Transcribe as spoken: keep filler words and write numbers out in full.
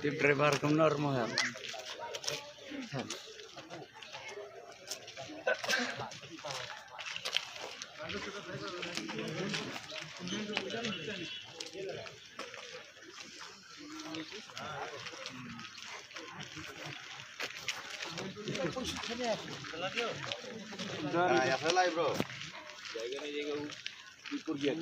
Tip driver kumno mo ya. Ah, ya, bro. Jaga ni jaga u-, ukur dia.